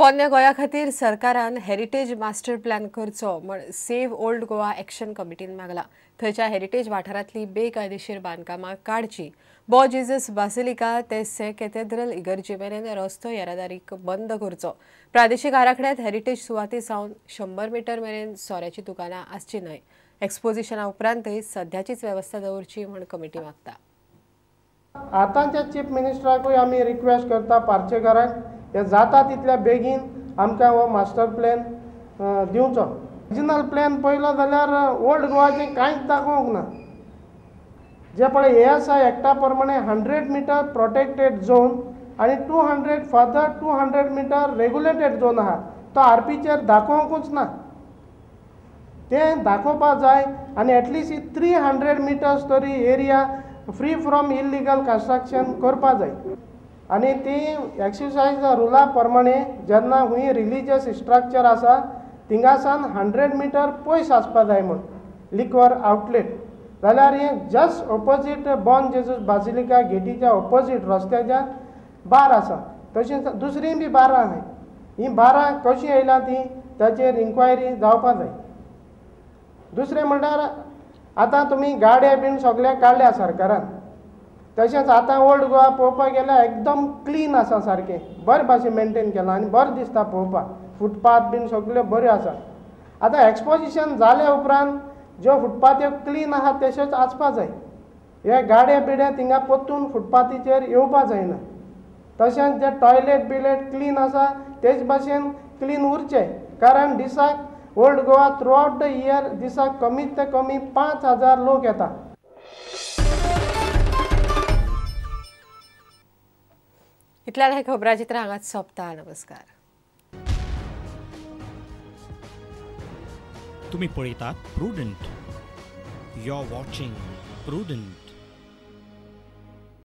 पोरण्या गोंया खातीर सरकारान हेरिटेज मास्टर प्लॅन करचो म्हण सेव्ह ओल्ड गोवा एक्शन कमिटीन मागला. थंयच्या हेरिटेज वाठारांतली बेकायदेशीर बांदकामां काडची. बॉ जेजस बासिलिका ते से कॅथेड्रल इगर्जे मेरेन रस्तो येरादारीक बंद करचो. प्रादेशीक आराखड्यांत हेरिटेज सुवाती सावन 100 मिटर मेरेन सोऱ्याची दुकानां आसची न्हय. एक्सपोजिशना उपरांतय सध्याचीच वेवस्था दवरची म्हण कमिटी मागता. आतांच्या चीफ मिनिस्टराकूय आमी रिक्वेस्ट करता पार्चेकाराक हे जाता तितल्या बेगीन आमकां हो मास्टर प्लॅन दिवचो. ओरिजिनल प्लॅन पळयलो जाल्यार ओल्ड गोवाचें कांयच दाखोवंक ना. जे पळय हे आसा एक्टा प्रमाणे 100 मिटर प्रोटेक्टेड झोन आनी 200 फर्दर 200 मिटर रेगुलेटेड झोन आहा, तो आरपीचेर दाखोवंकूच ना. तें दाखोवपा जाय आनी एटलिस्ट 300 मिटर्स तरी area free from illegal construction करपा जाय. आनी ती एक्सरसाइज रुला प्रमाणे जेन्ना हुंय रिलीजियस स्ट्रक्चर आसा थिंगासान 100 मिटर पयस आसपा जाय म्हूण लिक्वर आउटलेट. जाल्यार हें just opposite Bom Jesus Basilica गेटीच्या opposite रस्त्याच्या बार आसा. तशेंच दुसरीय बी बारां आहाय. हीं बारां कशीं येयल्या तीं ताचेर इन्क्वायरी जावपा जाय. दुसरें म्हणल्यार आतां तुमी गाडये बीन सगळे काडल्या सरकारान. तशेंच आतां ओल्ड गोवा पळोवपाक गेल्यार एकदम क्लीन आसा, सारकें बरें भाशेन मेनटेन केलां आनी बरें दिसता पळोवपाक. फुटपाथ बीन सगळ्यो बऱ्यो आसा. आतां एक्सपोजिशन जाल्या उपरांत ज्यो फुटपाथ्यो क्लीन आहा तश्योच आसपा जाय. हे गाडये बिडे थिंगा परतून फुटपाथीचेर येवपा जायना. तशेंच जे टॉयलेट बिलेट क्लीन आसा तेच भाशेन क्लीन उरचें, कारण दिसाक old Goa throughout the year दिसाक कमीत ते कमी 5000 लोक येता. इतल्यान हे खबराचित्र हांगाच सोंपता. नमस्कार. तुम्ही पळयतात Prudent. You are watching Prudent.